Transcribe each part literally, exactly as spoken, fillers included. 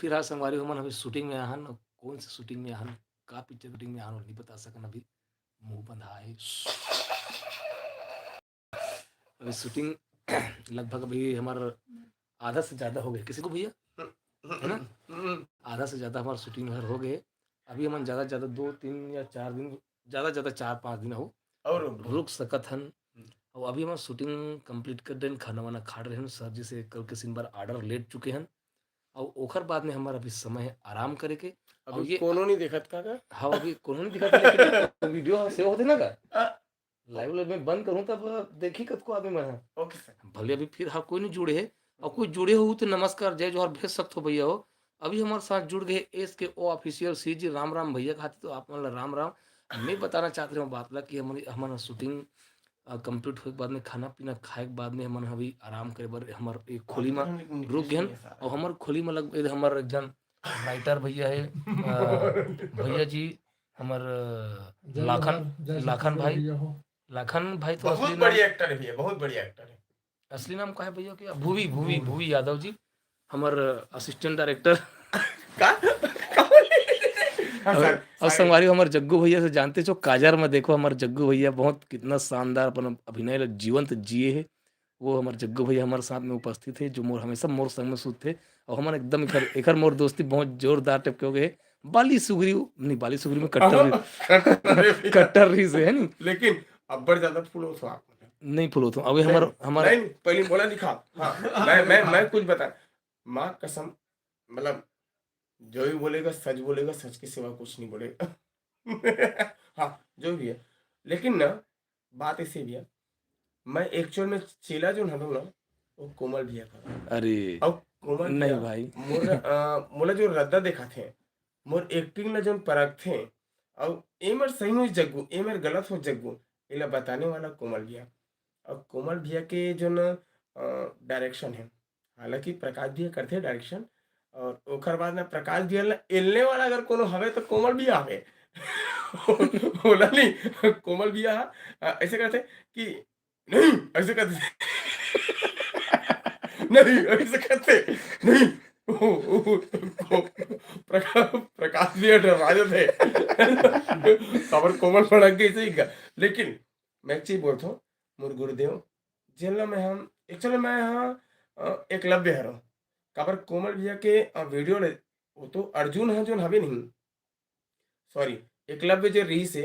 फिलहाल संगवारी हो, हमन अभी शूटिंग में आहन। कौन से शूटिंग में आहन, का पिक्चर शूटिंग में आहन, नहीं बता सकन अभी। मुंह बंधा है। अभी शूटिंग लगभग अभी हमार आधा से ज्यादा हो गए। किसी को भैया, है ना? आधा से ज्यादा हमार शूटिंग हर हो गए। अभी हमन ज्यादा से ज्यादा दो, तीन या चार दिन, ज्यादा से ज्यादा चार पाँच दिन हो और रुक सकत हन। और अभी हमन शूटिंग कंप्लीट कर देन, खाना वाना खा रहे हैं सर जी से, कल के सीन बर ऑर्डर लेट चुके हैं। और ओखर बाद में हमार अभी समय है आराम करे के। अभी और ये कोनो नहीं देखत का, का? हाँ, अभी कोनो नहीं दिखत, लेकिन वीडियो सेव होते ना का? आ, लाइव में बंद करूं तब देखी कतको आदमी मन है। ओके सर। भले अभी फिर हाँ कोई नहीं जुड़े है, और कोई जुड़े हो तो नमस्कार, जय जोहार भेज सकते हो भैया हो। अभी हमारे साथ जुड़ गए एस के ओ ऑफिशियल सी जी, राम राम भैया खातिर तो आप मन ला राम राम। मैं बताना चाहत रहे बात ला कि हमन हमन शूटिंग कंप्लीट होए के बाद में, खाना पीना खाए के बाद में हमन अभी आराम करे बर हमर एक खोली में रुक गए हन। और हमर खोली में लग हमर एक जन राइटर भैया है, अ, भैया जी हमर, अ, जय लाखन जोहार, जय लाखन छत्तीसगढ़ भाई। भैया हो। लाखन भाई तो बहुत असली नाम बढ़िया एक्टर है भैया, बहुत बढ़िया एक्टर है। असली नाम का है भैया के? भुवी, भुवी, भुवी। भुवी यादव जी, हमर असिस्टेंट डायरेक्टर। का? का बोले? हाँ, और, सर, और सॉरी। संगवारी हमर जग्गू भैया से जानते छो, काजर में देखो हमर जग्गू भैया बहुत कितना शानदार अपन अभिनय ला जीवंत जिए है। वो हमर जग्गू भैया हमर साथ में उपस्थित है, जो मोर हमेशा मोर संग में सुतथे। और हमन एकदम एकर, एकर मोर दोस्ती बहुत जोरदार टाइप के हो गए। बाली सुगरी नहीं, बाली सुगरी में कट्टर रही, कट्टर रही से है नहीं। लेकिन अब्बड़ ज्यादा फुलोथो आप। नहीं फुलोथो। अभी नहीं, हमर, हमर नहीं, नहीं, पहले बोला दिखा। हाँ, मैं, मैं, मैं कुछ बता। माँ कसम, मतलब, जो भी बोलेगा सच बोलेगा, सच के सिवा कुछ नहीं बोलेगा। हाँ, जो भी है। लेकिन ना, बात ऐसे भैया, मैं एक्चुअल में चेला जो हूँ ना, वो कोमल भैया का। अरे, और कोमल नहीं भैया, भाई। मोर, अ, मोला जो रद्दा देखा थे, मोर एक्टिंग ला जोन परख थे, और एमर सही हो जग्गू, एमर गलत हो जग्गू, एला बताने वाला कोमल भैया। और कोमल भैया के जोन, अ, डायरेक्शन है, हालांकि प्रकाश भैया करथे डायरेक्शन, और ओकर बाद ना प्रकाश भैया ला एलने वाला अगर कोनो हवे तो कोमल भैया हवे। ओला नहीं, कोमल भैया, अ, ऐसे करथे कि नहीं, ऐसे करथे। नहीं, ऐसे करथे। नहीं। ओ, ओ, ओ, प्रका-, प्रकाश भैया डरा जाथे। काबर कोमल भड़क गई सही का। लेकिन मैं एक चीज बोलथो, मोर गुरुदेव, जेन ला मैं हम, actually मैं हा, अ, एकलव्य हरो। काबर कोमल भैया के, अ, वीडियो ले, वो तो अर्जुन है जोन हवे नहीं। सॉरी, एकलव्य जो रहीस हे,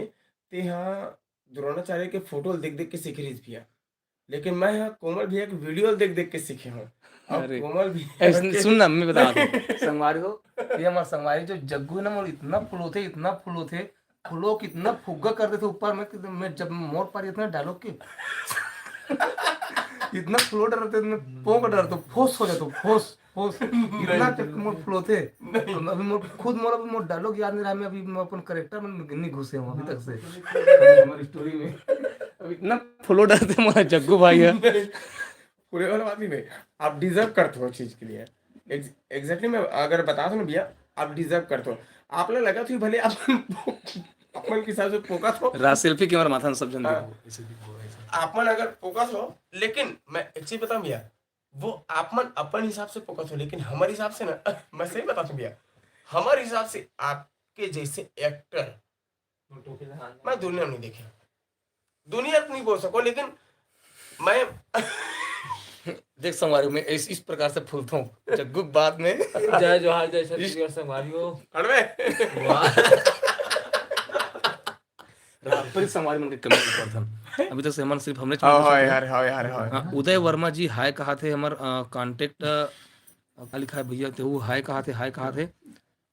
ते हा द्रोणाचार्य के फोटो देख देख के सीख रहीस भैया। लेकिन मैं हा कोमल भैया के वीडियो देख देख के सीखे हूँ। अब अरे, कोमल भैया ऐसे के सुन ना, मैं बता दूँ। संगवारी हो, ये हमार संगवारी जो जग्गू है ना, मोर इतना फुलोथे, इतना फुलोथे, फुलो कितना फुग्गा कर देथे ऊपर में, कि मैं जब मोर पारी इतना डायलॉग के इतना फुलो डरते, मैं पोंक डरतो, फोस हो जातो, फोस, फोस। इतना नहीं, तक मोर फुलोथे। नहीं। हम अभी मोर खुद मोर, अभी मोर डायलॉग याद नहीं रहा, मैं अभी मैं अपन कैरेक्टर में नहीं घुसे हूँ अभी तक से। हमारी स्टोरी में अभी इतना फुलो डरते मोर जग्गू भाई है। नहीं, पूरे वाला बात नहीं भाई, आप डिजर्व करते हो चीज के लिए। एग्ज-, एग्जैक्टली मैं अगर बता दूं ना भैया, आप डिजर्व करते हो। आप ला लगा थी भले आप अपन के हिसाब से फोकस हो। राज सेल्फी कैमरा माथा में सब जन हाँ। देखो, ऐसे देखो, ऐसे। आप मन अगर फोकस हो, लेकिन मैं एक चीज बताऊं भैया, वो आप मन अपन हिसाब से फोकस हो, लेकिन हमारे हिसाब से ना, मैं सही बताऊं भैया, हमारे हिसाब से आपके जैसे एक्टर मैं दुनिया में नहीं देखे। दुनिया तो नहीं बोल सको, लेकिन मैं देख संगवारी, मैं इस, इस प्रकार से फूलता हूँ जग्गू के बाद में। जय जोहार, जय छत्तीसगढ़ संगवारी हो। अरे वाह। राजपुरी संगवारी मन के कमेंट पढ़थन। अभी तक से हमन सिर्फ हमने हाँ, हाँ, यार, हाँ, यार, हाँ। हाँ, उदय वर्मा जी हाय कहा थे, हमर, अ, कॉन्टैक्ट, अ, का लिखा है भैया, ते वो हाय कहा थे, हाय कहा थे।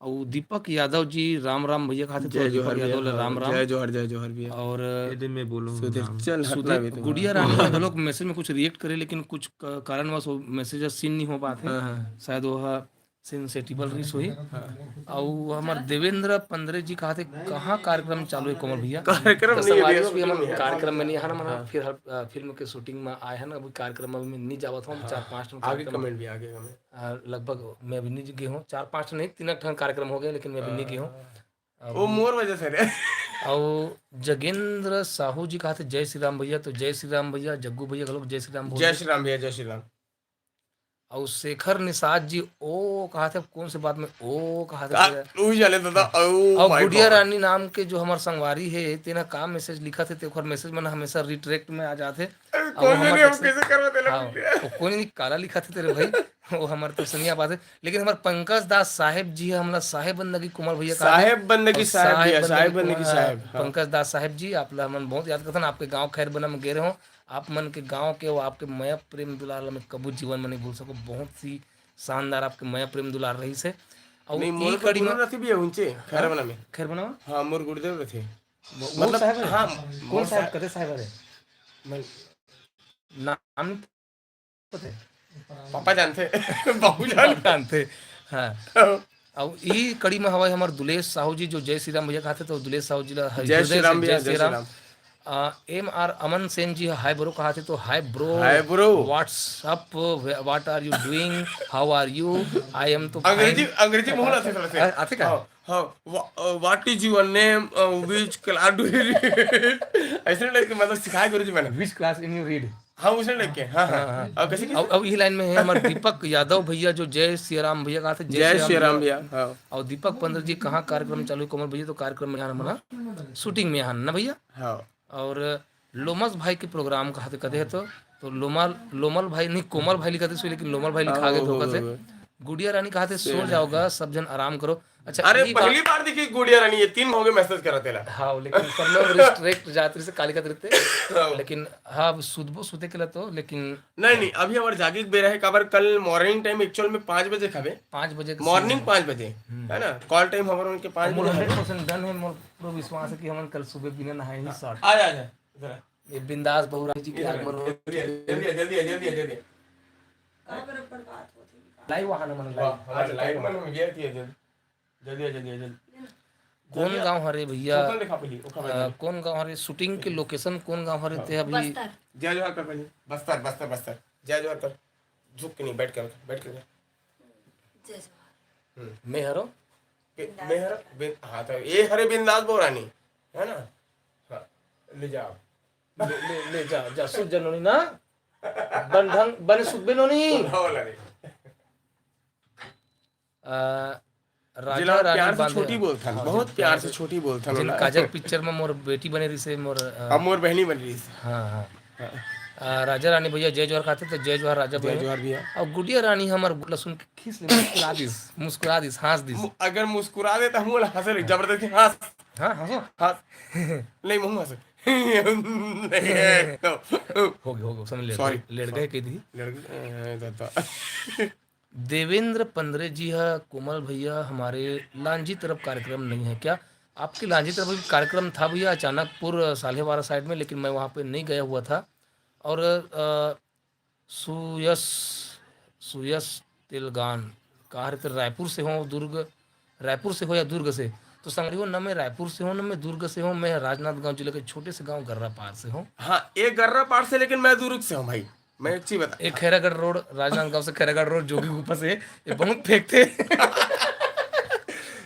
अउ दीपक यादव जी, राम राम भैया कहा थे, जय थोड़ा जोहार दीपक भैया, यादव ले हाँ, राम राम। जय जोहार, जय जोहार भैया। और ये दिन में बोलो सुधीर, राम। चल, हटना सुधीर भी तो गुड़िया हाँ। रानी ने घलोक मैसेज में कुछ रिएक्ट करे, लेकिन कुछ क-, कारणवश वो मैसेज सीन नहीं हो पाते। हाँ, हाँ। शायद वो सेंसिटिव रहीस होही। हाँ। अउ हमर देवेंद्र पंद्रे जी कहा थे, कहाँ कार्यक्रम चालू है कोमल भैया? कार्यक्रम तो नहीं है संगवारी भैया, हो भी हम शूटिंग में है। कार्यक्रम में नहीं है ना, हाँ। फिर हर, अ, फिल्म के शूटिंग में आए हैं ना, अभी कार्यक्रम में नहीं जावत हूँ, हाँ। चार पाँच ठन आगे कार्यक्रम कमेंट भी, आगे कमेंट। अ, लगभग मैं अभी नहीं गए हूँ, चार पाँच ठन नहीं, तीन ठन कार्यक्रम हो गए, लेकिन मैं अभी नहीं गए हूँ। हाँ। अब वो मोर वजह से रे। अउ जगेंद्र साहू जी कहा थे, "जय श्री राम भैया", तो जय श्री राम भैया, जग्गू भैया घलोक जय श्री राम बोल जय दे। श्री राम भैया, जय श्री राम। अउ शेखर निषाद जी, ओ कहा थे, कौन से बात में ओ कहा थे का तेरा? तू ही जाने दादा। Oh अउ my गुड़िया God। रानी नाम के जो हमर संगवारी हे, तेना का मैसेज लिखा थे, ते ओकर मैसेज मन हमेशा रिट्रैक्ट में आ जाथे। अउ कौन हमर जाने हम तक से कैसे करवा देला हाँ, कुछ? वो कोई नहीं, काला लिखा थे तेरे भाई। वो हमर तक से नहीं आ पाते। लेकिन हमर पंकज दास साहेब जी हे, हमला साहेब बंदगी कुमार भैया कहा थे। साहेब बंदगी अउ साहेब भैया, साहेब साहेब बंदगी बंदगी कुमार, साहेब, हाँ। पंकज दास साहेब जी, आप ला हमन बहुत याद करथन, आपके गाँव खैर बना में गे रहे हो, आप मन के गाँव के, वो आपके मया प्रेम दुलार ला मैं कबू जीवन में नहीं भूल सको। बहुत ही शानदार आपके मया प्रेम दुलार रहिस हे। अउ नहीं, ई मोर तो कड़ी गुरु में रथे भी है उनचे, हाँ? खैर बना में। खैर बना में? हाँ, मोर गुरुदेव रथे। वो, वो मतलब, साहेब है? हाँ, कौन मोर साहेब? साहेब? कते साहेब है? मैं नाम नहीं पता है। पापा जानथे। बाबू जानथे। जानथे। हाँ। हाँ। अउ ई कड़ी में हवय हमर दुलेश साहू जी, जो जय श्री राम भैया कहाथे, तो दुलेश साहू जी ला ह-, जय हृदय श्री राम से भैया, जय जय श्री श्री राम। राम। आ, एम आर अमन सेन जी, हाय ब्रो कहाथे, तो hi bro. Hi bro. What's up? Wh-, what are you doing? How are you? I am तो अंग्रेजी, fine। अंग्रेजी बहुत आथे थोड़ा से। आ, आथे का? हाँ, हाँ। Wha-, uh, what is your name? Uh, which class do you read? ऐसे टाइप के मतलब सिखाए गुरुजी मैंने। Which class in you read? हाँ, उसे लेके, हाँ, हाँ। हाँ, हाँ। अब कैसे, कैसे? अब, अब यही लाइन में है हमारे दीपक यादव भैया, जो जय सिया राम भैया कहाथे, जय जय सिया राम सिया राम भैया। भैया, हाँ। और दीपक पंद्रह जी कहाँ कार्यक्रम चालू है, कोमल भैया, तो कार्यक्रम में आना मना, शूटिंग में आना ना भैया। हाँ। और लोमस भाई के प्रोग्राम कहाथे कदे है तो, तो लोमल, लोमल भाई नहीं, कोमल भाई लिखा थे, लेकिन लोमल भाई लिखा हाँ, गए वो, धोखा वो, से। वो। गुड़िया रानी कहाथे, सो जाओगा, सब जन आराम करो। अच्छा, अरे, ये बात पहली बार देखी गुड़िया रानी, ये तीन महीने मैसेज करा तेला। हाँ, लेकिन सब लोग रिस्ट्रिक्ट जात रही से काली का रहते। हाँ। लेकिन हाँ, अब सुतबो सुते के ला तो, लेकिन नहीं, नहीं, अभी हमारे जागे के बेरा है, काबर कल मॉर्निंग टाइम एक्चुअल में पाँच बजे खाबे। पाँच बजे के मॉर्निंग सीन है। पाँच बजे, हम्म। है ना? कॉल टाइम हमारे उनके पाँच मोर बजे है। हंड्रेड परसेंट डन है, मोर पूरा विश्वास है कि हमन कल सुबह बिना नहाए ही शॉट। आ जा, आ जा, इधर आ। ये बिंदास बहुराज जी के इधर आ, आगमन हो। जल्दी आ, जल्दी आ, जल्दी आ, जल्दी आ, जल्दी आ। लाइव वहाँ ना मन वाह, लाइव। हमारे आज लाइव तक मन में गया थी, जल्दी। जल्दी आ, जल्दी आ, जल्दी। कौन जल्दी आ। गाँव हरे भैया? चप्पल दिखा पहले, ओखा अ, बैठा। कौन गाँव हरे? शूटिंग के लोकेशन कौन गाँव हरे? हाँ। ते अभी बस्तर। जय जोहार कर पहले। बस्तर, बस्तर, बस्तर। जय जोहार कर। झुक के नहीं, बैठ कर, बैठ कर। जय जोहार। हम्म। मैं हरो? के-, बिंदास मैं हरो? बिंदास। बिन-, हाँ, तो ये हरे बिंदास बहुरानी, है ना? हाँ, ले जाओ। ले, ले, ले जा, जा, सुत जा नोनी ना। बन ढंग, बने सुतबे नोनी। उठाओ वाला रे। अ, राजा जिला रानी प्यार से बांधे छोटी हैं। बोलथन, हाँ, बहुत जिन प्यार प्यार से से, छोटी बोलथन जिन ओला। काजल पिक्चर में मोर बेटी बने रहिसे, मोर, अ, अब मोर बहनी बन रहिस। हाँ, हाँ। हाँ। अ, राजा रानी भैया जय जोहार कहाथे, तो जय जोहार राजा जय भैया। जोहार भैया। और गुड़िया रानी हमर बोला सुन के खींच ले, मुस्कुरा दिस, मुस्कुरा दिस, हंस दिस। मु-, अगर मुस्कुरा दे तो हम बोला हंसे ले, जबरदस्ती हंस। हाँ, हंसो। हंस। नहीं, मुंह हंस। हो गया, हो गया, समझ ले। सॉरी। लेट गए कह दी। लेट गए, ए, दादा। देवेंद्र पंद्रे जी हा, कोमल भैया, हमारे लांजी तरफ कार्यक्रम नहीं है क्या? आपके लांजी तरफ भी कार्यक्रम था भैया, अचानकपुर, साल्हेवारा साइड में, लेकिन मैं वहाँ पे नहीं गया हुआ था। और, अ, सुयश, सुयश तेलगान, कहा रहते, रायपुर से हो दुर्ग, रायपुर से हो या दुर्ग से? तो संगड़ी हो, न मैं रायपुर से हूँ, न मैं दुर्ग से हूँ, मैं राजनांदगांव जिले के छोटे से गांव गर्रापार से हूँ। हाँ, ये गर्रापार से, लेकिन मैं दुर्ग से हूँ भाई। मैं एक चीज बता, ये खैरागढ़ रोड, राजनांदगांव से खैरागढ़ रोड, जोगी गुफा से, ये बहुत फेंकते।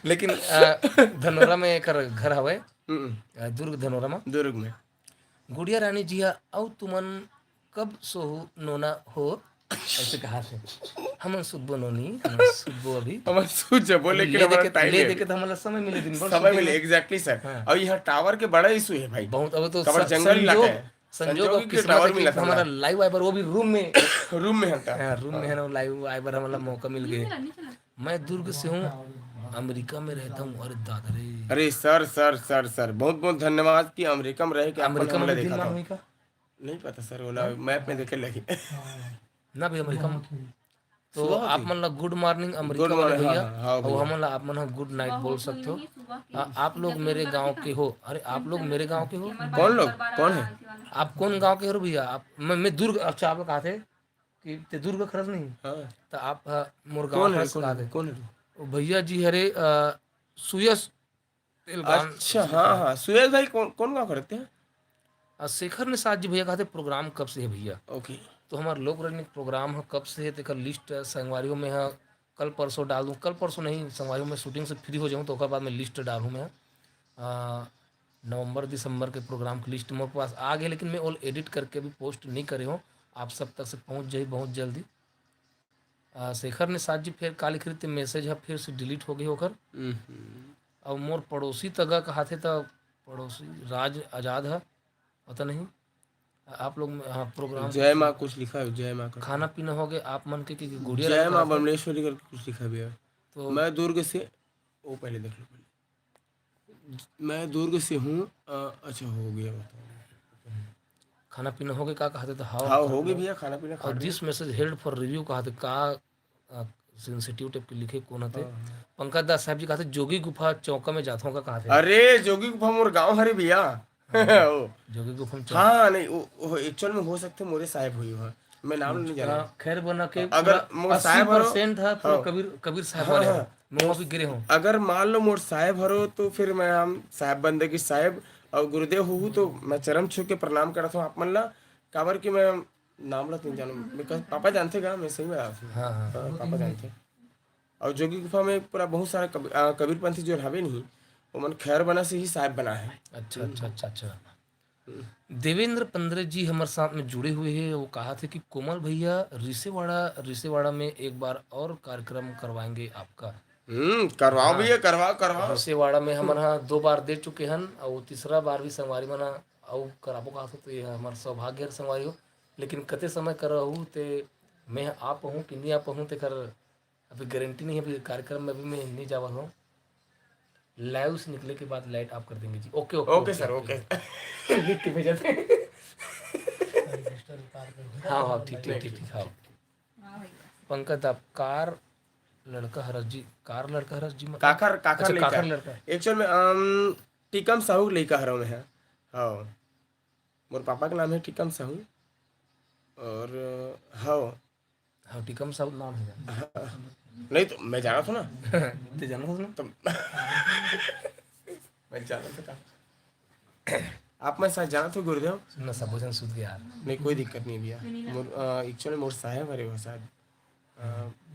लेकिन, अ, धनोरा में एकर घर हवे, हम्म। अ, दुर्ग धनोरा में। दुर्ग में। गुड़िया रानी जी हा, अउ तुमन कब सोहू नोना हो? ऐसे कहा थे। हमन सुतबो नोनी, हमन सुतबो अभी। हमन सुत जबो, लेकिन ले हमारा देखे, टाइम ले है देखे अभी। तो हमला समय मिले दिन भर समय सुते मिले, में। Exactly sir. हाँ। और यहाँ टावर के बड़ा इशू है भाई। बहुत, अब तो काबर स-, जंगल इलाका संजोग, है। संजोग संजोग और के किस्मत टावर है कि मिला था हमारा हमारा। लाइव वाइबर वो भी रूम में। रूम में हंता। हाँ, रूम में हाँ। है ना, लाइव वाइबर हमारा मौका मिल गया। मैं दुर्ग से हूँ, अमेरिका में रहता हूँ। अरे दादा रे। अरे सर, सर, सर, सर, बहुत, बहुत धन्यवाद कि अमेरिका में रह के आप मन अमेरिका में हमला भी देखा दिन था। मान हुई का? नहीं पता सर, ओला हाँ? मैप में देखे लगी। ना भी अमेरिका में। तो सुबह आप होती? मन ला गुड मॉर्निंग अमेरिका गुड वाले मॉर्निंग, भैया, हाँ, हाँ, हाँ, और भैया। हमन ला आप मन ह गुड नाइट बोल सकते हो। आ, आप लोग मेरे गांव के हो। अरे, आप लोग मेरे गांव के हो? कौन लोग? कौन है? आप कौन गांव के हो रे भैया? आप, मैं, मैं दुर्ग, अच्छा, आप लोग कहा थे कि ते दुर्ग खरस नहीं? हाँ। तो आप, हाँ, मोर गांव कौन है? खरस कौन कहा है? थे। कौन है? वो भैया जी हरे, अ, सुयश तेलगान अच्छा, सुयश हाँ, भाई। हाँ। सुयश भाई कौन, कौन गांव के रहते हैं? आ, शेखर निषाद जी भैया कहा थे, प्रोग्राम कब से है भैया? ओके। तो हमार लोक रंजन प्रोग्राम है, कब से है, तेकर लिस्ट संगवारियों में है, कल परसों डाल दूँ, कल परसों नहीं, संगवारियों में शूटिंग से फ्री हो जाऊँ तो ओकर बाद में लिस्ट डालूँ मैं। आ, नवंबर दिसंबर के प्रोग्राम की लिस्ट मोर पास आ गई, लेकिन मैं ओल एडिट करके भी पोस्ट नहीं करे हूँ। आप सब तक से पहुँच जाई बहुत जल्दी। अ, शेखर निषाद जी फेर का लिखे रहिथे, message ह फेर से delete हो गे ओकर। हम्म। अउ मोर पड़ोसी तगा कहाथे त पड़ोसी राज आजाद ह, पता नहीं। आप लोग में, हाँ, program जय माँ कुछ लिखा है, जय माँ करके। खाना पीना हो गया आप मन के, कि गुड़िया जय रानी माँ कहाथे। बमलेश्वरी करके कुछ लिखा भैया। तो मैं दुर्ग से, वो पहले देख लो पहले। मैं दुर्ग से हूँ। अ, अच्छा, हो गया, बताओ। खाना पीना हो गया, का कहाथे तो हाव, हाँ, खाना हो गया पीना। भैया, खाना पीना खा और रहे this message held for review कहाथे, का, अ, sensitive type के लिखे कोन हते? हाँ, हाँ। पंकज दास साहब जी कहाथे, जोगी गुफा चौका में जाथों का कहाथे। अरे, जोगी गुफा मोर गाँव हरे भैया। हाँ, ओ। जोगी गुफा में चौका। हाँ, नहीं, वो, वो actual में हो सकथे मोरे साहेब होही वहाँ। मैं नाम नहीं जाना। हाँ, खैर बना के अगर पूरा मोर साहेब हरो, अस्सी percent है पूरा हाँ। कबीर, कबीर साहेब हाँ, वाले हाँ। हरो। मैं वहाँ भी गिरे हूँ। अगर मान लो मोर साहेब हरो, तो फिर मैं हम साहेब बंदगी साहेब और गुरुदेव हूँ, तो मैं चरण छू के प्रणाम करत हूँ आप मन ला। काबर कि मैं नाम ला तो नहीं जानूँ, मैं कह, पापा जानथे का, मैं सही में आत हूँ। हाँ, हाँ। हाँ, पापा जानथे। और जोगी गुफा में पूरा बहुत सारा कबी-, आ, कबीरपंथी जो हवे नहीं, ओमन खैर बना से ही साहेब बना है। अच्छा, अच्छा, अच्छा, अच्छा। हम्म। देवेंद्र पंद्रह जी हमर साथ में जुड़े हुए हैं, वो कहाथे कि कोमल भैया रिसेवाड़ा, रिसेवाड़ा में एक बार और कार्यक्रम करवाएंगे आपका। हम्म, करवाओ हाँ। भैया, करवाओ, करवाओ। रिसेवाड़ा में हमन हा दो बार दे चुके हन, और तीसरा बार भी संगवारी मन हा अउ कराबो कहाथे, तो ये हमर सौभाग्य हर संगवारी हो। लेकिन कते समय करहू ते मैं आ पाहूँ कि नहीं आ पाहूँ, तेकर अभी गारंटी नहीं है, अभी कार्यक्रम में अभी मैं नहीं जावत हूँ। Live से निकले के बाद light off कर देंगे जी। OK, OK, OK, sir, OK। OK। लिख के भेजा थे। हाँ, हाँ, ठीक, ठीक, ठीक, ठीक, हाँ। पंकज दा, कार लड़का हरस जी, कार लड़का हरस जी, मतलब? काखर, काखर अच्छा, लड़का। काखर लड़का। Actual में, अम, टीकम साहू के लड़का हरव मैं, हाँ। हाँ। मोर पापा के नाम है टीकम साहू। और, हाँ। हाँ, टीकम साहू नाम है। हाँ। नहीं तो मैं जानत हूँ ना। ते जानत हस ना? तो मैं जानत हूँ का? आप मन शायद जानत हो गुरुदेव। सुन ना, सबो झन सुध गे यार। नहीं, कोई दिक्कत नहीं भैया। मोर, अ, actually मोर साहेब हरे वो शायद। अ,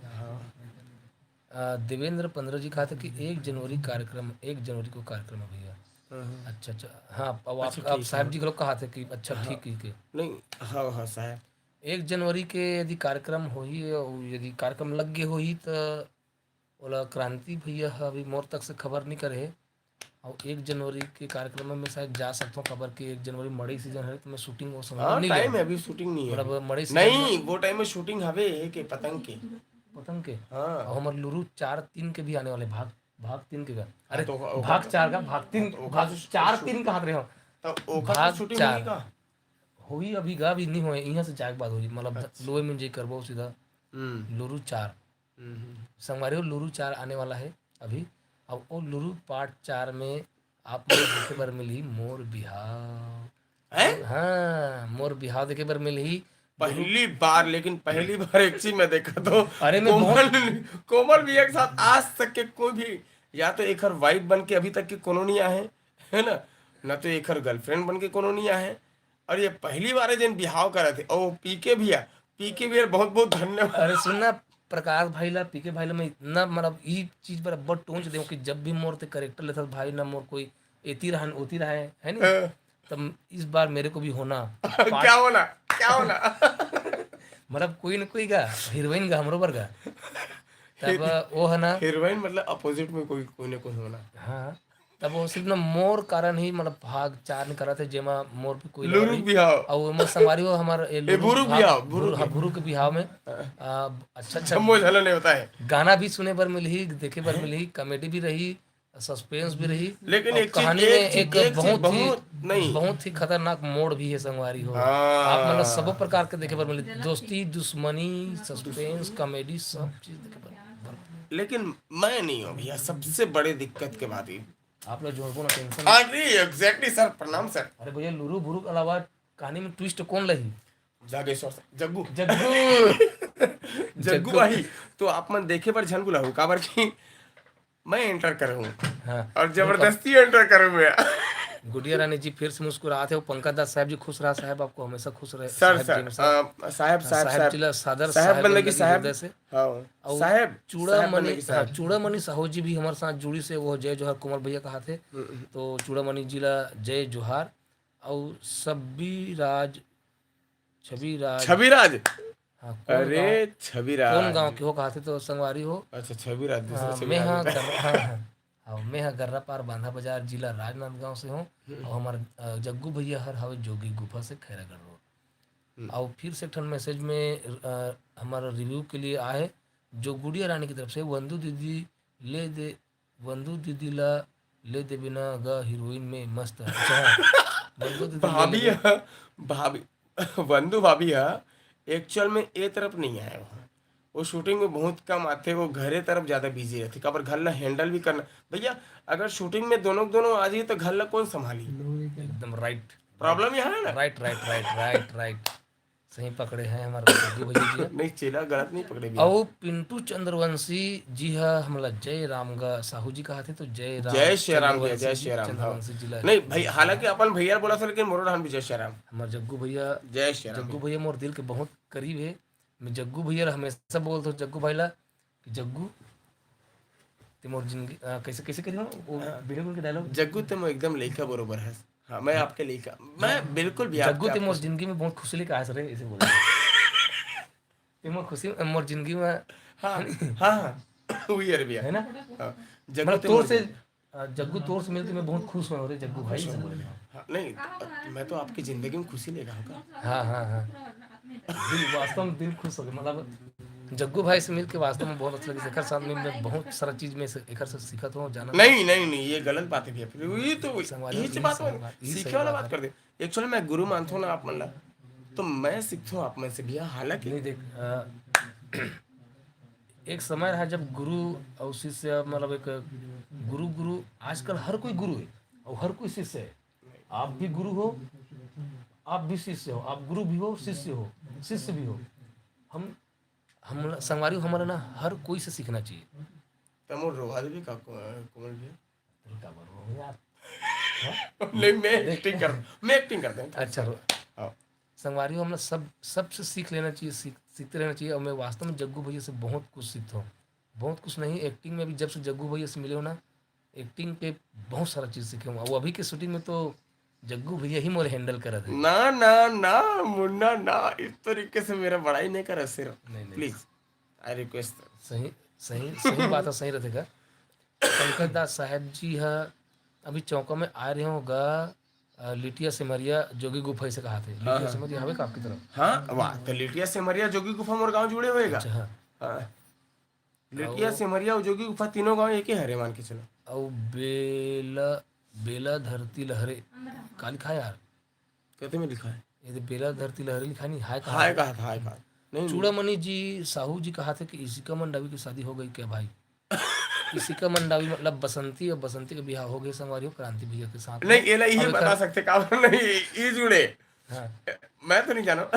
हाँ। अ, देवेंद्र पंद्रह जी कहाथे कि एक जनवरी कार्यक्रम, एक जनवरी को कार्यक्रम है भैया। हाँ, हाँ। अच्छा, अच्छा। हाँ, अब आप, अच्छा, आप ठीक साहेब है। जी घलो कहाथे कि अच्छा, हाँ। ठीक, ठीक है। नहीं, हाँ, हाँ, साहेब। एक जनवरी के यदि कार्यक्रम होही, अउ यदि कार्यक्रम लग गे होही, त ओला क्रांति भैया ह अभी मोर तक से खबर नहीं करे हे। अउ एक जनवरी के कार्यक्रम में मैं शायद जा सकथों, काबर कि एक जनवरी मड़ई season हरे, तो मैं shooting वो समय हाँ, नहीं time जाऊँ। है, अभी shooting नहीं है। मतलब, मड़ई season नहीं, में वो time में shooting हवे, ये के पतंग के। पतंग के? हाँ। अउ हमर लुरु चार तीन के भी आने वाले, भाग, भाग तीन के का? अरे, तो ओकर भाग तो चार का, भाग तीन, हाँ, तो ओकर भाग तो चार शू-, तीन कहात रहे हो। तो ओकर तो भाग shooting चार। होही का? होही अभी गा, अभी नहीं होए, इहाँ से जाए के बाद होही, मतलब, अच्छा। लोए में जे करबो सीधा हम्म। लुरु चार। हम्म, हम्म। संगवारी हो, लुरु चार आने वाला है अभी। अब वो लुरु part चार में आप मन देखे बर मिलही मोर बिहाव। हैं? हाँ, मोर बिहाव देखे बर मिलही। पहली बार, लेकिन पहली बार एक चीज मैं देखा तो अरे, मैं कोमल, बहुत कोमल भी एक साथ आज तक के कोई भी, या तो एकर wife बन के अभी तक के कोनो नहीं आए, है ना? ना तो एकर girlfriend बन के कोनो नहीं आए। और ये पहली बार है जिन बिहाव करत हे। ओ, पीके भैया, पीके भैया, बहुत बहुत धन्यवाद। अरे सुन ना, प्रकाश भाई ला, पीके भाई ला मैं इतना, मतलब, ई चीज पर अब्बड़ टोंच देव कि जब भी मोर ते character लेथस भाई ना, मोर कोई एती रहन, ओती रहे, है नी? हाँ। तब इस बार मेरे को भी होना। क्या होना? क्या होना? मतलब, कोई ना कोई गा, heroine गा, हमरो बर गा। तब वो है ना। Heroine मतलब opposite में कोई, कोई ना कोई होना। हाँ। तब वो सिर्फ ना मोर कारण ही, मतलब, भाग चार निकलत हे, जेमा मोर भी कोई लुरु लड़ाई। बिहाव। अउ मोर संगवारी हो हमर ए ए, लुरु बुरुक भाग, बिहाव, बुरु-, बुरुक हाँ, बिहाव। बुरु के बिहाव में, हाँ। आ, अच्छा, अच्छा जम्मो झन नहीं होता है। गाना भी सुने बर मिलही, देखे बर हैं? मिलही, comedy भी रही, suspense भी रही। लेकिन अउ एक चीज, कहानी एक में चीज, एक एक चीज बहुत ही, बहुत, नहीं। बहुत ही खतरनाक मोड़ भी है संगवारी हो। हाँ। आप मतलब सबो प्रकार के देखे बर मिलही, दोस्ती, दुश्मनी, suspense, comedy, सब चीज देखे बर, बर। लेकिन मैं नहीं हूँ भैया, सबसे बड़े दिक्कत के बात ये। आप लोग जोड़बो ना, tension। अरे, exactly sir, प्रणाम sir। अरे भैया, लुरु बुरु के अलावा कहानी में twist कौन लही? जागेश्वर sir, जग्गू। जग्गू। जग्गू जग्गू। आही, तो आप मन देखे बर झन बुलाहू, काबर कि मैं enter करूँ। हाँ। और जबरदस्ती enter करूँ मैं। गुड़िया रानी जी फिर से मुस्कुरात हे, वो पंकज दास साहब जी खुश रहा साहब, आपको हमेशा खुश रहे sir, साहब sir, जी, हमेशा। अ, साहब, हाँ, साहब, साहब साहब। जी ला सादर, साहब साहब बंदगी बंदगी साहब। हृदय से। हाँ। अउ साहब, चूड़ामणि, साहब बंदगी हाँ, साहब। चूड़ामणि साहू जी भी हमर साथ जुड़ी से, वो जय जोहार कोमल भैया कहाथे। हम्म, हम्म। तो चूड़ामणि जी ला जय जोहार। अउ सब्बीराज, छबीराज। छबीराज। हाँ, कौन अरे गाँव, कौन गाँव के हो कहाथे तो संगवारी हो। अच्छा, छविराज, दूसरा हाँ, छविराज मैं हाँ, हाँ, हाँ। हाँ, मैं ह गर्रापार बांधा बाजार, जिला राजनांदगांव से हूँ। और हमार जग्गू भैया हर हवे जोगी गुफा से खैरागढ़ रोड। और फिर से एक ठन मैसेज में हमारा रिव्यू के लिए आए, जो गुड़िया रानी की तरफ से, वंदू दीदी ले दे, वंदू दीदी ला ले दे बिना ग हीरोइन में मस्त। अच्छा, हाँ। वंदू दीदी ले भाभी ले ह, भाभी, वंदू भाभी ह एक्चुअल में ए तरफ नहीं आए वहाँ। वो शूटिंग में बहुत कम आते, वो घरे तरफ ज्यादा बिजी रहते। काबर घर ला हैंडल भी करना। भैया, अगर शूटिंग में दोनों दोनों आ जाइए तो घर ला कौन संभाली? एकदम राइट। प्रॉब्लम यहाँ है ना। Right, right, right, right, right. सही पकड़े हैं हमारे गुड्डू भैया जी। नहीं, चेला गलत नहीं पकड़े भैया। अउ पिंटू चंद्रवंशी जी ह हमला जय राम गा साहू जी कहा थे, तो जय राम जय श्री राम भैया, चंद्रवंशी जय जी, श्री राम, हाँ। चंद्रवंशी जी ला नहीं भाई, जय हालांकि राम। अपन भैया बोला था, लेकिन मोरो राम भी जय श्री राम। हमारे जग्गू भैया, जय श्री राम जग्गू भैया। भैया मोर दिल के बहुत करीब है। मैं जग्गू भैया ला हमेशा बोलता हूँ, जग्गू भाई ला, कि जग्गू, ते मोर जिंदगी, आ, कैसे, कैसे करी हो? वो हाँ। वीडियो कॉल के डायलॉग। जग्गू, ते मोर एकदम लइका बरोबर है। हाँ, मैं आपके लइका, मैं बिल्कुल भी जग्गू, आपके, ते मोर आपके जिंदगी में बहुत खुशी लेके आया सर, ऐसे बोल। ते मोर खुशी, मोर जिंदगी में हाँ, हाँ, हाँ। वही अरे भैया। है ना? हाँ, जग्गू, मतलब, ते तोर मोर से जिंदगी। आ, जग्गू, तोर से मिलके मैं बहुत खुश हुआ रे जग्गू भाई। हाँ, नहीं, मैं तो आपकी जिंदगी में खुशी लेगा होगा। हाँ, हाँ, हाँ। दिल, वास्तव में दिल खुश हो गया। मतलब, जग्गू भाई से मिलके वास्तव में बहुत अच्छा लगे। एकर साथ में मैं बहुत सारा चीज में से, एकर से सीखत हूँ, जानत हूँ। नहीं, नहीं, नहीं, ये गलत बात है भैया। फिर ये तो संगवारी यही हो, से यही बात सही हो, बात, यही सीखे सही वाला बात बात है। कर दे। एक्चुअली मैं गुरु मानता हूँ ना आप मन ला, तो मैं सीखता हूँ आप मन से भैया। हालांकि नहीं, देख, अ, एक समय रहा जब गुरु और शिष्य, मतलब, एक गुरु, गुरु, आजकल हर कोई गुरु है और हर कोई शिष्य है। आप भी गुरु हो, आप भी शिष्य हो, आप गुरु भी हो, शिष्य हो, शिष्य भी हो। हम, हम संगवारी हो, हमारा ना हर कोई से सीखना चाहिए। तमो रोवा देवी का को-, कोमल भैया? तुम का बोल रहे हो यार? नहीं, मैं देख। एक्टिंग कर, मैं एक्टिंग करता हूँ। अच्छा, रो-, हाँ। संगवारी हो, हम लोग सब, सबसे सीख लेना चाहिए, सीख, सीखते रहना चाहिए। और मैं वास्तव में जग्गू भैया से बहुत कुछ सीखता हूँ, बहुत कुछ नहीं। एक्टिंग में भी जब से जग्गू भैया से मिले हो ना, एक्टिंग के बहुत सारा चीज सीखे हूँ। वो अभी के शूटिंग में तो जग्गू भैया ही मोर हैंडल करत है। ना, ना, ना, मुन्ना, ना, इस तरीके से मेरा बड़ाई नहीं करा सिर्फ। नहीं, नहीं। Please, I request। सही, सही, सही बात है, सही रहते का। पंकज दास साहब जी ह अभी चौका में आ रहे हो गा, अ, लिटिया सिमरिया जोगी गुफा से कहा थे। लिटिया हाँ, हाँ। सिमरिया हवे का आपकी तरफ? हाँ, वाह, तो लिटिया सिमरिया जोगी गुफा मोर गांव जुड़े होएगा। अच्छा, हाँ। हाँ। लिटिया, अउ सिमरिया अउ जोगी गुफा तीनों गांव एक ही हरे, मान के चलो। अउ बेला, बेला धरती लहरे का लिखा है यार? कहते में लिखा है। ये तो बेला धरती लहरे लिखा नहीं, हाय कहा हाय है? कहा था, हाय कहा। नहीं, नहीं। चूड़ामणि जी, साहू जी कहा थे कि इशिका मंडावी की शादी हो गई क्या भाई? इशिका मंडावी मतलब बसंती, और बसंती के बिहाव हो गए संगवारी हो क्रांति भैया के साथ नहीं, में। ये नहीं, ये अब बता एकर सकते का नहीं, ये जुड़े। हाँ। मैं तो नहीं जानो।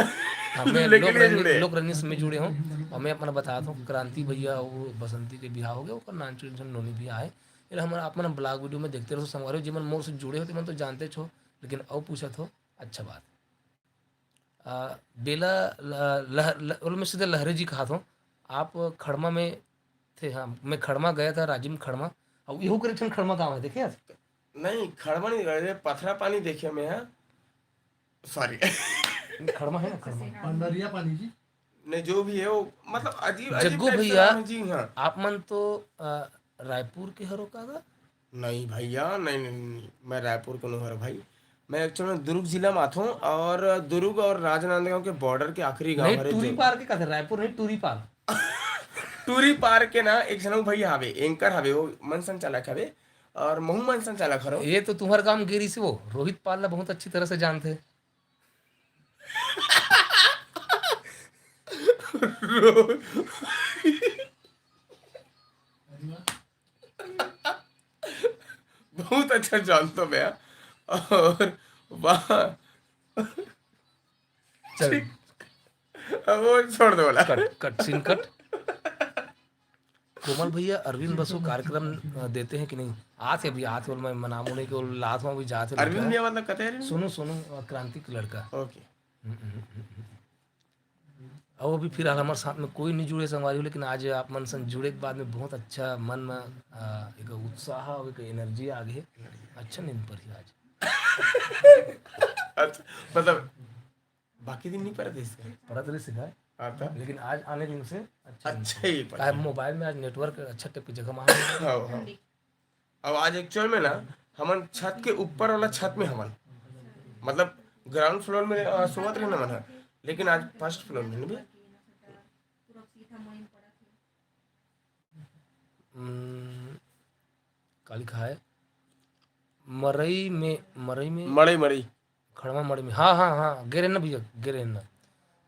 हाँ, मैं लेकिन लोक ये रंग-, जुड़े। लोक रंगीत से मैं जुड़े हूँ। और मैं अपना बताता हूँ, क्रांति भैया वो बसंती के बिहाव हो गया, ओकर नानचुन सन नोनी भी आए। ये हमारा आप मन ब्लॉग वीडियो में देखते रहो संगवारी हो, जेमन मोर से जुड़े हो, तेमन तो जानते छो, लेकिन अउ पूछत हो, अच्छा बात। आ, बेला ल-, लह-, ल-, ओला मैं सीधे लहरे जी कहा था। आप खड़मा में थे? हाँ, मैं खड़मा गया था, राजिम खड़मा। अब इहू करे ठन खड़मा गाँव है, देखे आप? नहीं, खड़मा नहीं, अरे, पथरा पानी देखे मैं, हाँ। Sorry। खड़मा है ना, खड़मा। पंडरिया पानी जी। नहीं, जो भी है वो, मतलब, अजीब, अजीब जग्गू type से भैया, नाम है जी, हाँ। आप मन तो, अ, रायपुर के हरो का गा? नहीं भैया, नहीं, नहीं, नहीं, मैं रायपुर के नोहर भाई। मैं actual में दुर्ग जिला में आथों और दुर्ग और राजनांदगांव के border के आखिरी गांव नहीं, हरे टूरी जो पार के कथे, रायपुर नहीं, टूरी पार। टूरी पार के ना एक झन भैया हवे, anchor हवे, वो मन संचालक हवे और महू मन संचालक हरो। ये तो तुम्हार काम गिरी से वो रोहित पाल ला बहुत अच्छी तरह से जानते। रो-, बहुत अच्छा जानता मैं। और वाह। चल। ठीक। अब वो छोड़ दो वाला। कट, कट, सीन कट। कोमल भैया, अरविंद बसु कार्यक्रम, अ, देते हैं कि नहीं? आथे अभी, आथे बोल, मैं मना मुने के बोल, लात में अभी जाते अरविंद लेके। भैया मतलब कते अरविंद? सुनो, सुनो, अ, क्रांति के लड़का। OK। हम्म, हम्म, हम्म, हम्म। अब अभी फिलहाल हमारे साथ में कोई नहीं जुड़े संगवारी हो, लेकिन आज आप मन संग जुड़े के बाद में बहुत अच्छा मन में, अ, एक उत्साह और एक energy आ गई। अच्छा नींद पर ही आज। अच्छा, मतलब, बाकी दिन नहीं परत रहिस का? परत रहिस का? हाँ, त? लेकिन आज आने दिन से अच्छा नहीं अच्छा है। ही काहे पता। मोबाइल में आज नेटवर्क अच्छा टेप की जगह में आ नहीं रहा। हाँ, हाँ। अब आज एक्चुअल में ना, हमन छत के ऊपर वाला छत में हमन, मतलब ग्राउंड फ्लोर में अ, सोवत रहे ना मन ह, लेकिन आज फर्स्ट फ्लोर में भी। हम्म, का लिखा है? मरई में, मरई में, मड़ई मड़ई। खड़वा मड़ई में। हाँ, हाँ, हाँ, गे रहेन ना भैया, गे रहेन ना।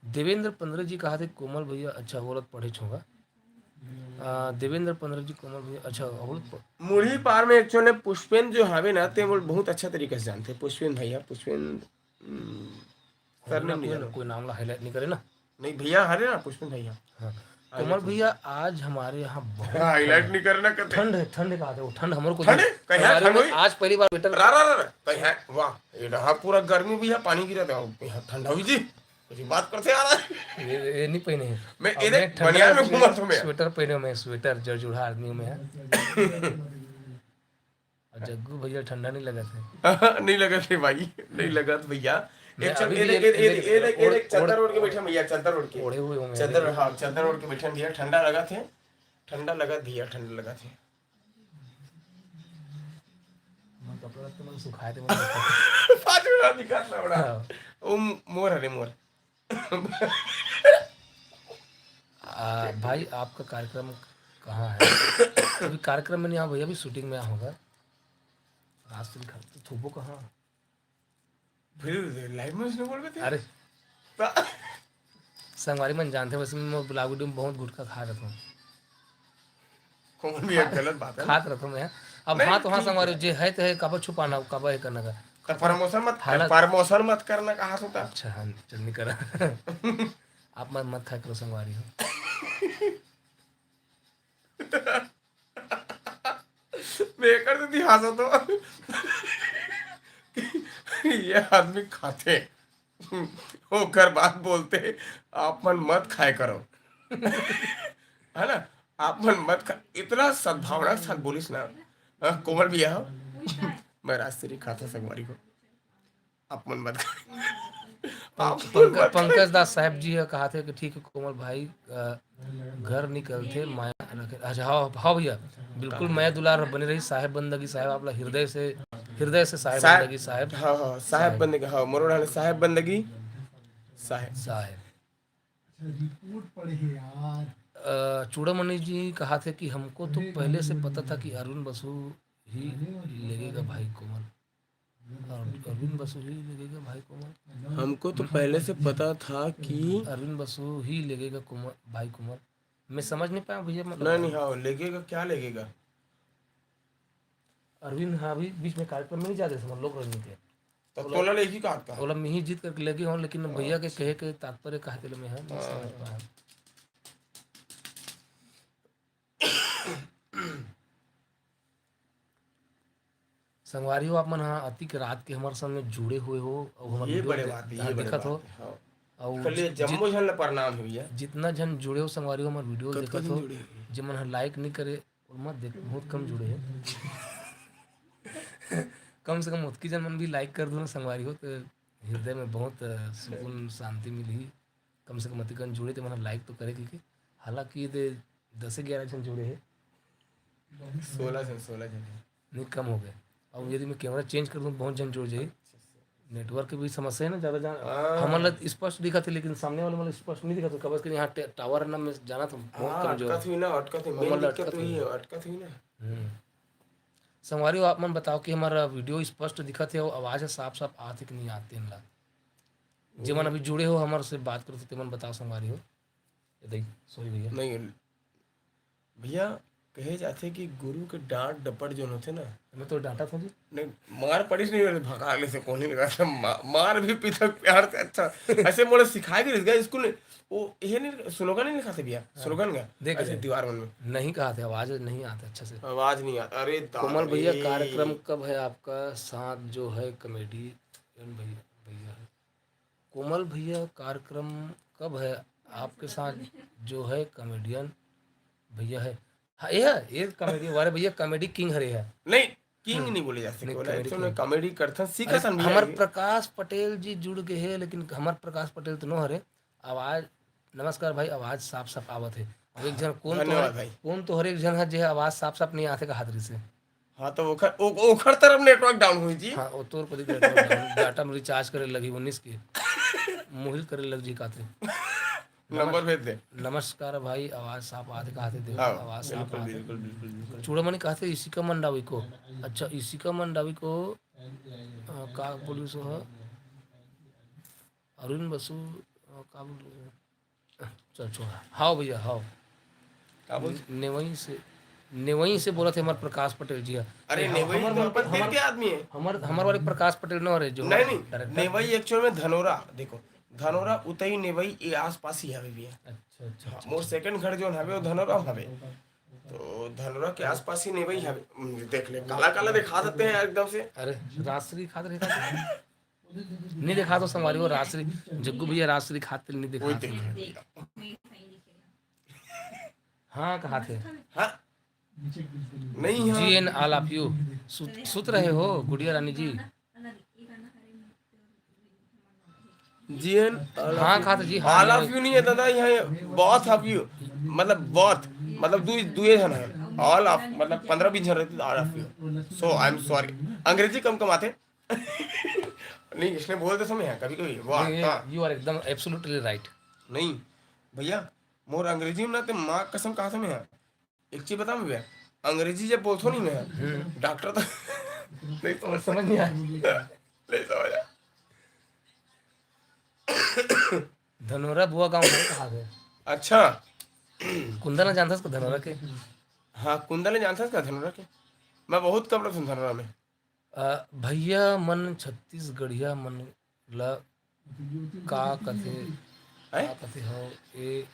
देवेंद्र पंद्रह जी कहा थे, कोमल भैया, अच्छा, औरत पढ़े छूंगा। आ, देवेंद्र पंद्रह जी, कोमल भैया, अच्छा, औरत प- मुढ़ी पार में एक्चुअल में पुष्पेन जो हवे ना, ते मोला बहुत अच्छा तरीका से जानथे। पुष्पेन भैया, पुष्पेन, हम्म, कोई ना, सरनेम नहीं कोई, जानो। कोई नाम ला हाईलाइट नहीं करे ना। नहीं भैया, हरे ना पुष्पेन भैया। हाँ। कोमल भैया, आज हमारे यहाँ बहुत हाईलाइट नहीं करना कहते। ठंड है, ठंड कहा थे वो, ठंड हमर को ठंड है? कहीं है फरवरी ठंड में हुई? आज पहली बार स्वेटर रा रा रा, कहीं है? वाह, ये रहा पूरा गर्मी भी है, पानी गिरा था, यहाँ ठंडा हुई जी। कुछ बात करते आ रहा है। ये, ये नहीं पहने हैं। मैं अब इधर मैं ठंडा बनियान में इसलिए घूमा था मैं। स्वेटर पहने हुए, मैं स्वेटर जो जुड़हा आदमी हूँ मैं। और जग्गू भैया ठंडा नहीं लगा थे। नहीं लगा थे भाई, नहीं लगा था भैया। मैं एक चल, अभी ये भी देख, ये- ये देख, ये ये- देख, ये देख, ओढ़- चादर ओढ़ के बैठा भैया, चादर ओढ़ के। ओढ़े हुए हूँ मैं चादर, अभी। हाँ, चादर ओढ़ के बैठा भैया, ठंडा लगा थे, ठंडा लगा भैया, ठंडा लगा थे। मैं कपड़ा रख के मैंने सुखाए थे, मैंने देखा। पाँच मिनट दिखा था बड़ा। हाँ। ओ मोर, अरे मोर। आ, भाई, आपका कार्यक्रम कहाँ है? अभी कार्यक्रम में नहीं आया भैया, अभी शूटिंग में होगा। आज तो दिखा तो थोपो कहाँ? फिर लाइव में उसने बोल रहे थे। अरे, ता- संगवारी मन जानते, वैसे मैं ब्लॉग वीडियो में बहुत गुटखा खा रहता हूँ। कौन भी एक गलत बात है ना। खात रहता हूँ मैं। अब नहीं, हाँ तो हाँ, ठीक संगवारी है। जे है तो है, काबर छुपाना, काबर है करना का। तो प्रमोशन मत कर, हालत- प्रमोशन मत करना कहा था। अच्छा, हाँ, चल नहीं करा। आप मत, मत खाया करो संगवारी हो। मैं कर देती हंसा तो। ये आदमी खाते, ओकर बाद बोलते, "आप मन मत खाए करो।" है ना? "आप मन मत खा।" इतना सद्भावना के साथ बोलिस ना। हाँ, कोमल भैया हो। मैं राजश्री खाता संगवारी हो। "आप मन मत खा।" आप मन पंकज, मत खा। पंकज दास साहब जी ह कहा थे कि ठीक है कोमल भाई, अ, घर निकलते माया रखे। अच्छा, हाँ, हाँ भैया, बिल्कुल मया दुलार बने रही। साहेब बंदगी साहेब, आपला हृदय से, हृदय से साहेब साहेब, बंदगी साहेब। हाँ, हाँ, साहेब बंदगी, हाँ, मोर ओढ़ा ले साहेब बंदगी, साहेब। साहेब। रिपोर्ट पढ़े यार। अ, चूड़ामणि जी कहा थे कि हमको तो पहले से पता था कि अरविंद बसु ही लेगेगा भाई कोमल। और अरविंद बसु ही लेगेगा भाई कोमल। हमको तो पहले से पता था कि अरविंद बसु ही लेगेगा कोमल, भाई कोमल। मैं समझ नहीं पाया भैया, मतलब नहीं, नहीं, हाँ, लेगेगा, क्या लेगेगा? अरविंद, हाँ, अभी बीच में कार्यक्रम में नहीं जाते थे, मतलब, लोक रंजन के। तो तोला ले ही कहा था। ओला मिही जीत करके लेगे हो, लेकिन भैया के कहे के तात्पर्य कहा के मैं है, नहीं समझ पाया। संगवारी हो, आप मन हा अतिक रात के हमर संग में जुड़े हुए हो, अउ हमर ये वीडियो बड़े दे- बात है, हाँ, ये बड़े देखत बात हो। है, हाँ। अउ कल ये जि- जम्मो झन ला प्रणाम है भैया। जितना झन जुड़े हो संगवारी हो, हमर वीडियो कतका देखत झन हो, जुड़े हो? जे मन ह लाइक नहीं करे, ओमन देख, बहुत कम जुड़े हैं। कम से कम ओतकी झन मन भी लाइक कर दो ना संगवारी हो, तो हृदय में बहुत, अ, सुकून, शांति मिलही। कम से कम अतिकन जुड़े, ते मन ह लाइक तो करे, क्योंकि हालांकि ये दे दस ग्यारह झन जुड़े हैं। सोलह झन, सोलह झन है। नहीं, कम हो गए। अब यदि मैं कैमरा चेंज कर दूँ, बहुत झन जुड़ जाही। नेटवर्क के भी समस्या है ना, ज़्यादा जान हाँ। हमन ला स्पष्ट दिखत है, लेकिन सामने वाले मन ला स्पष्ट नहीं दिखत है। कबर के यहाँ टे- टावर है ना, मैं जाना था, बहुत हाँ, कमजोर अटकत है। हुई ना, अटकत हुई, ओमन मेन ला दिक्कत अटकत हुई हुई। है, अटकत हुई ना। हम्म। संगवारी हो, आप मन बताओ कि हमारा वीडियो स्पष्ट दिखत है और आवाज़ है साफ साफ आत है कि नहीं आत तेन ला। जेमन अभी जुड़े हो, हमारे से बात करो, तो तेमन बताओ संगवारी हो। ये देख, सॉरी भैया। नहीं भैया, कहे जाथे कि गुरु के डांट डपट जोन होथे ना, मैं तो डांटा था जी। नहीं, मार पड़िस नहीं, मेरे भगा ले से कोनी लगा था, मा-, मार भी पीता प्यार से। अच्छा, ऐसे मोला सिखाए के रह गया स्कूल में, वो ये नहीं, स्लोगन नहीं लिखा था भैया, स्लोगन का देख ऐसे रहे। दीवार मन में। नहीं कहा थे, आवाज़ नहीं आते अच्छा से। आवाज नहीं आता। अरे दादा कोमल भैया, रे। कार्यक्रम कब है आपका? साथ जो है कॉमेडियन भैया, भैया है। कोमल भैया, कार्यक्रम कब है आपके साथ जो है कॉमेडियन भैया है? हाँ, ये है, ये कॉमेडी, अरे भैया, कॉमेडी किंग हरे है। नहीं, किंग नहीं बोले जा सके, नहीं, बोला कॉमेडी एक्चुअल में किंग। कॉमेडी करथन, सीखा अरे, सन भी हमर आगे। प्रकाश पटेल जी जुड़ गए हैं, लेकिन हमर प्रकाश पटेल तो नो हरे, आवाज नमस्कार भाई, आवाज साफ साफ आवत हे। अब एक झन कोन तो धन्यवाद हर-, भाई। कोन तो हर एक झन ह जे आवाज साफ साफ नहीं आथे कहात रहिसे। हाँ, तो ओखर, ओ-, ओखर तरफ network down हुई जी। हाँ, ओ तोर कति network down, data में recharge करे लगी उन्नीस के। मुहिल करे लग जी काथे। नंबर भेज दे। नमस्कार भाई, आवाज साफ आथे कहाथे देव, हाँ, आवाज साफ बिल्कुल, आथे। बिल्कुल, बिल्कुल, बिल्कुल। चूड़ामणि कहाथे इशिका मंडावी को। अच्छा, इशिका मंडावी को, अ, का बोलिस ह? अरुण बसु, अ, का बोलिस ह? चल, छोड़ा। हाव भैया, हाव। का बोल? नेवई से, नेवई से बोलत हे हमर प्रकाश पटेल जी ह। अरे, ए, हम-, नेवई हमर तो वाले अपन के, दिल हमर, के आदमी हे। हमर, हमर वाले प्रकाश पटेल न हरे जो नहीं, नहीं, director। नेवई actual में धनोरा, देखो, धनोरा, उतई, नेवई, ये आसपास ही हवे भैया। अच्छा, अच्छा, हाँ, अच्छा, मोर अच्छा। Second घर जोन हवे, वो धनोरा हवे। तो धनोरा के आसपास ही नेवई हवे। हम्म, देख ले, काला काला दिखा देते हैं एकदम से। अरे, राजश्री खात रहे का? नहीं दिखा तो संगवारी हो, राजश्री, जग्गू भैया राजश्री खाते नहीं दिखा कोई तो। दिख नहीं। हाँ, कहा थे? हाँ? नहीं, हाँ। G N, all of you। सुत, सुत रहे हो, गुड़िया रानी जी? जी एन, all of हाँ, you। खात जी, हाँ, all of you नहीं है दादा, यहाँ बहुत of you, मतलब बहुत, मतलब दू, दुए झन है। All of, मतलब पंद्रह बीस झन रहते तो all of you। So, I am sorry। अंग्रेजी कम कमाथे। नहीं, इसने बोल दे समय है, कभी-कभी, वाह, नहीं, हाँ। You are एकदम absolutely right। नहीं, भैया, मोर अंग्रेजी में ना ते माँ कसम कहा समय है। एक चीज बताऊं भैया, अंग्रेजी जब बोलथो नहीं मैं, हम्म। डॉक्टर तो नहीं समझ समझ नहीं आया। नहीं समझ आया। धनोरा बुआ गांव है कहाँ पे? अच्छा। कुंदन ला जानथस का धनोरा के? हाँ, कुंदन ला जानथस का धनोरा के? मैं बहुत कम रहूँ धनोरा में। अ, भैया मन छत्तीसगढ़िया मन ला का कथे, हैं? का कथे हो ए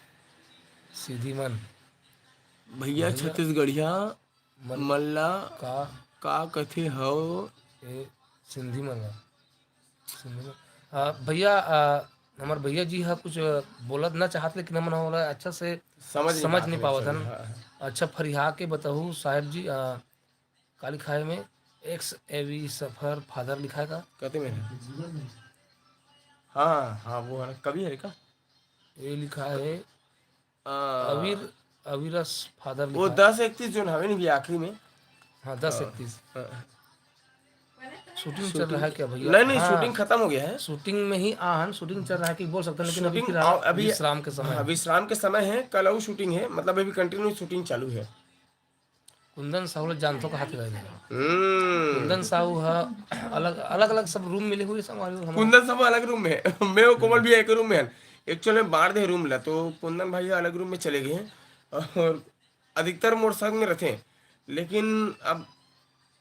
सिंधी मन? भैया भैया छत्तीसगढ़िया मन मन ला का का कथे हो? ए सिंधी मन ला। सिंधी मन। अ, भैया, अ, हमर भैया जी ह कुछ बोलत ना चाहत, लेकिन हमन ओला अच्छा से समझ नहीं समझ पावत नहीं हन, पावत हन। हाँ, हाँ। अच्छा फरिहा के बताहू साहेब जी, अ, का लिखा है में? एक्स एवी सफर फादर लिखा है का? कते में है? हाँ, हाँ, वो है ना, कवि है का? ये लिखा है अ, अविर, अविरस फादर वो लिखा है। दस इकतीस जोन हवे नहीं भी आखिरी में। हाँ, दस इकतीस। हाँ। शूटिंग चल रहा है क्या भैया? नहीं, नहीं, हाँ। शूटिंग खत्म हो गया है। शूटिंग में ही आहन, शूटिंग चल रहा है कि बोल सकते हैं, लेकिन अभी शूटिंग फिलहाल आ-, अभी, विश्राम के समय हाँ, है। विश्राम के समय है, कल और शूटिंग है, मतलब अभी कंटिन्यू शूटिंग चालू है। कुंदन साहू ला जानथो कहा थे भाई? हम्म। कुंदन साहू हा अलग, अलग, अलग सब रूम मिले हुए संगवारी हो हमारे। कुंदन साहू अलग रूम में है। मैं और कोमल भी एक रूम में है। एक्चुअल में बांट दे रूम ला, तो कुंदन भाई अलग रूम में चले गए हैं और अधिकतर मोर संग में रहते हैं। लेकिन अब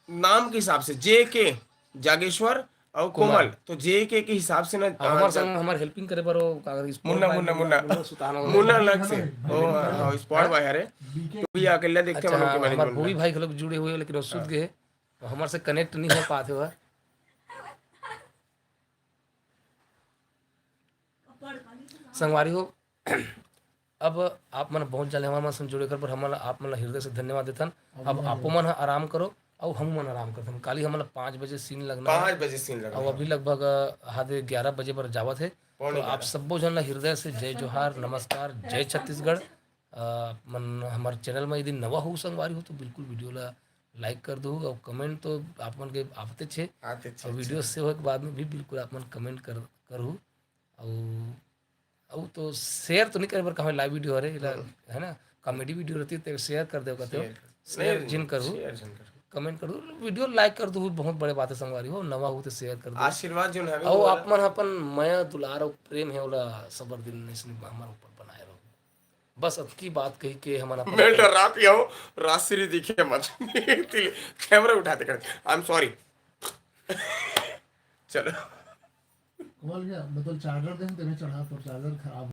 नाम के हिसाब से जे के, जागेश्वर और कोमल। कोमल, तो जे के के हिसाब से ना, अब हमारे आ, संग हमारे हेल्पिंग करे बर वो का करी, मुन्ना, मुन्ना, मुन्ना। मुन्ना सुताना हो मुन्ना गया। अलग से। ओ, हाँ, हाँ, स्पॉट हाँ? बॉय हरे। बीके तो भी अकेले देखते हैं अच्छा, हम लोग के हाँ, हमारे मैनेजमेंट भूवी में। भाई के लोग जुड़े हुए हैं, लेकिन वो सुत हाँ। गए, तो हमारे से कनेक्ट नहीं हो पाते हुआ। संगवारी हो, अब आप मन बहुत जाने हमारे मन से जुड़े कर, पर हमन ला, आप मन ला हृदय से धन्यवाद देथन। अब आपो मन ह आराम करो, अउ हम मन आराम करथन। काली हमन ला पाँच बजे सीन लगना है। पाँच बजे सीन लगना अउ है। अभी लगभग, अ, आधे ग्यारह बजे बर जावत है। पौने तो आप ग्यारह। सब्बो झन ला हृदय से जय जोहार, नमस्कार, जय छत्तीसगढ़। अ, मन हमर चैनल में यदि नवा हो संगवारी हो, तो बिल्कुल वीडियो ला लाइक कर दो अउ कमेंट तो आप मन के आते छे। आते छे, अउ वीडियो अच्छा। सेव होए के बाद में भी बिल्कुल आप मन कमेंट कर, करहु। अउ, अउ तो शेयर तो नहीं करे बर कहे, लाइव वीडियो हरे, एला, हम्म। है ना, कॉमेडी वीडियो रहती तो शेयर कर दो, कहते हो। शेयर कर। शेयर नहीं, जिन करू, शेयर जिन करू। कमेंट करू, वीडियो लाइक कर दो, बहुत बड़े बात है संगवारी हो, नवा हो तो शेयर कर दो। आशीर्वाद जोन हवे अउ वो आप वाला। मन अपन मया दुलार अउ प्रेम है ओला सबर दिन इसने हमर ऊपर बनाए रहो। बस अतकी बात कही के हमन अपन मैं डर्रात गया हूँ, राजश्री दिखे मत। कैमरा उठाते कर, I am sorry। चलो। कमल भैया, मतलब चार्जर देंगे, तेरे चार्जर खराब